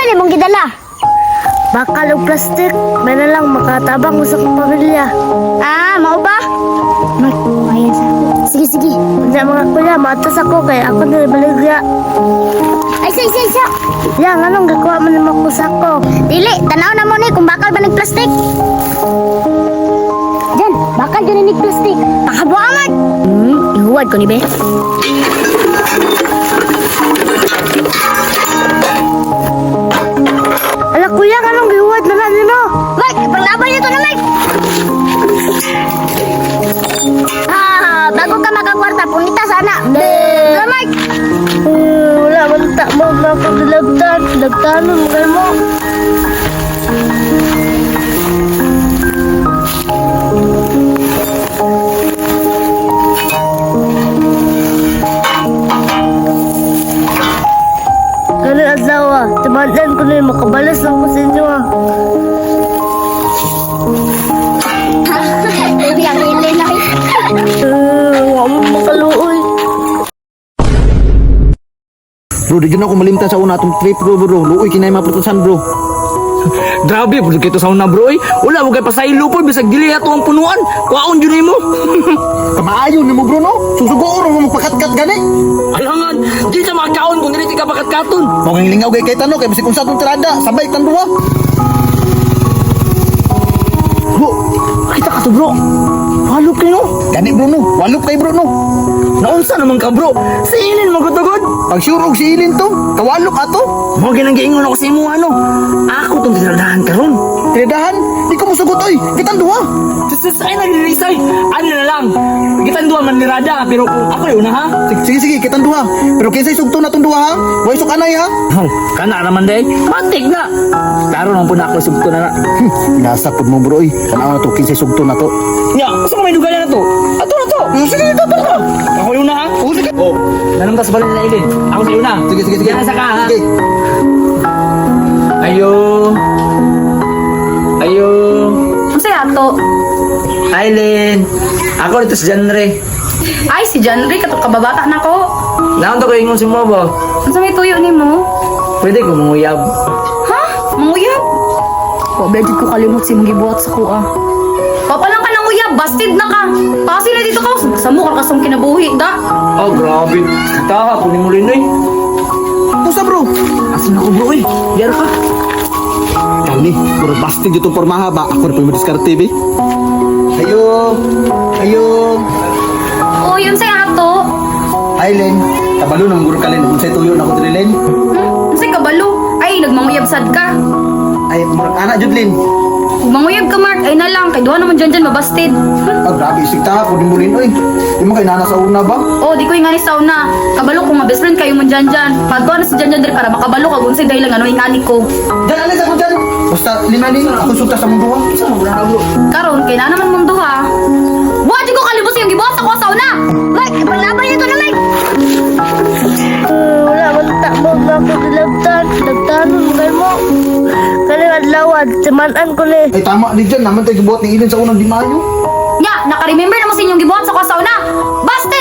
man imong gidala? Bakal og plastic, may na lang makatabang mo sa akong pamilya. Ah, mao ba? Mark, ayan sa ako. Sige, sige. Unsa mga kuya, matas ako kay ako na baligya. Ay, sa, isa, isa. Ya, nganong gikuha man nimo ko sako? Dili, tanaw na mo ni kung bakal ba nag-plastic. Jan, bakal dyan ni plastic. Pakabuha, Mark. Ihuwad ko ni be. Ala kuya, nganong gihuwat na lang nimo? Mark, ipanglaban niyo to na, Mark. Ah, bago ka makakwarta, punita sana. Be, Mark. Wala man ta mo na ako dilabtan, dilabtanon kay mo. Karon adlaw ah, timandan ko na makabalas lang ko sa inyo ah. Baby, ang ilin na. Wa mo makaluoy. Bro, di dyan ako malimtan sa una atong trip bro, bro. Luoy kinay maprutusan bro. Grabe, pud kito sa una bro. Oy. Wala mo kay pasaylo po bisag dili ato ang punuan. Kuwaon jud nimo. Kamaayo nimo bro no. Susugoon mo magpakatkat gani. Alangan, di ta makaon kung dili ka pakatkaton. Mao kang lingaw kay kay tano kay bisag unsa atong tirada, sabay tan duha. Bro, kita ka to bro. Walop kay no. Gani bro no, walop kay bro no. Naunsa naman ka bro? Sa ilin magutugod. Pag sure og si Ilin to, kawalop ato. Mo ginang giingon ako sa imo ano. Ako tong tinadahan karon. Tiradahan, di ko musugot oy. Kitang duha. Sus, ay nagririsay. Ano na lang. Kitang duha man nirada pero ako yun na ha. Sige sige, sige kitang duha. Pero kinsay sugto na tong duha ha? Way sok anay ha. Oh, kana naman day. Matik na. Klaro naman po na ako sugto na na. Nasa pud mo bro oy. Tanaw na to kinsay sugto na to. Nya, asa ka may dugayan na to? Ato na to. Sige to to. Ako yun na ha. Oh, sige. Oh, nanong tas balin na ilin. Ako sa una. Sige sige sige. Yan sa ka ha. Sige. Ayo. Ayo. Unsa ato? Aileen. Ako dito sa genre. Ay, si John Ray, katong kababata na ko. Naon to ko ingon si mo ba? Unsa may tuyo nimo? Pwede ko manguyab. Ha? Manguyab? Wa ba jud ko kalimot si mong gibuhat sa kuha. Papa lang ka nang uyab, bastid na ka. Pasi na dito ka, sa mo ka kasong kinabuhi, da. Oh, grabe. Taha ko ni mo rin eh. Pusa bro. Asan ako bro eh? Diyar ka. Kani, puro bastid itong pormaha ba? Ako na pa yung madiskarte be. Ayo. Ayo. Oy, unsay ato? Aileen, kabalo nang guro ka Len. Unsay tuyo na ko diri Len. Hmm? Unsay kabalo? Ay, nagmanguyab sad ka. Ay, murag ana jud Len. Kung manguyab ka, Mark, ay na lang. Kay duha naman dyan dyan, mabastid. Ah, grabe isig ta ko nimo Len oy. Di mo kay nana sa una ba? Oh, di ko yung sa una. Kabalo kung ma-best friend kayo mo dyan dyan. Pagkuha na si dyan dyan diri para makabalo ka kung unsay dahilan ano yung ani ko. Diyan alis ako dyan. Basta lima Len, ako sulta sa mong duha. Saan mo na bro? Karon kay na naman mong duha. Wa jud ko kalibot sa iyong gibuhat sa kuha sa una. Mark, ipanglaban niyo to na, Mark. Wala man ta mo na ako dilabtan, dilabtanon kay mo. Karon adlaw ah, timan-an ko ni. Ay tama ni dyan, naman tayo gibuhat ni Ilin sa unang di maayo. Nya, naka-remember na mo sa inyong gibuhat sa kuha sa una. Bastid